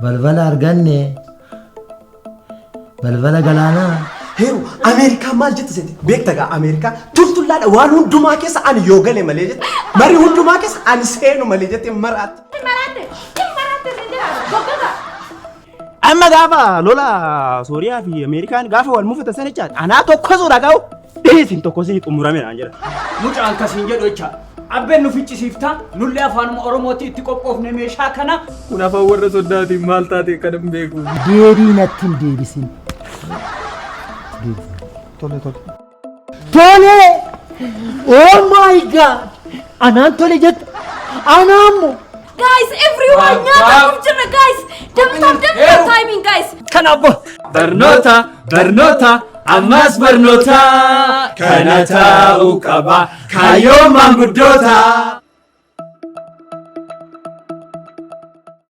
Balbala arganne. Balbala galaanaa. Heeru, Ameerikaa maal jette seete? Beekta gaa, Ameerikaa tultullaadha, waan hundumaa keessa ani yoo gale malee jette. Marii hundumaa keessa ani seenu malee jette maraatti. Maratte, maratte sin jedha. Goggoga. Amma gaafa lola Sooriyaa fi Ameerikaan gaafa wal mufatan sana jechaadha. Anaa tokko suura ga'u dhiisin tokko isin xumurame naan jedha. Mucaan kasiin jedhu jecha. Abbeen nu ficcisiifta, nullee afaanuma Oromooti itti qophoofne meeshaa kana. Kun afaan warra soddaatiin maal taate kan hin beeku. Deebii natti hin deebisin. Tole tole. Tole! Oh my God! Anaan tole jetta. Anaammoo. Guys, everyone, nyaata jirra guys. Double tap, double tap timing, guys. Kanaaf Barnoota, barnoota, ammas barnoota. Kana ta'uu qaba kaayyoon maanguddoota.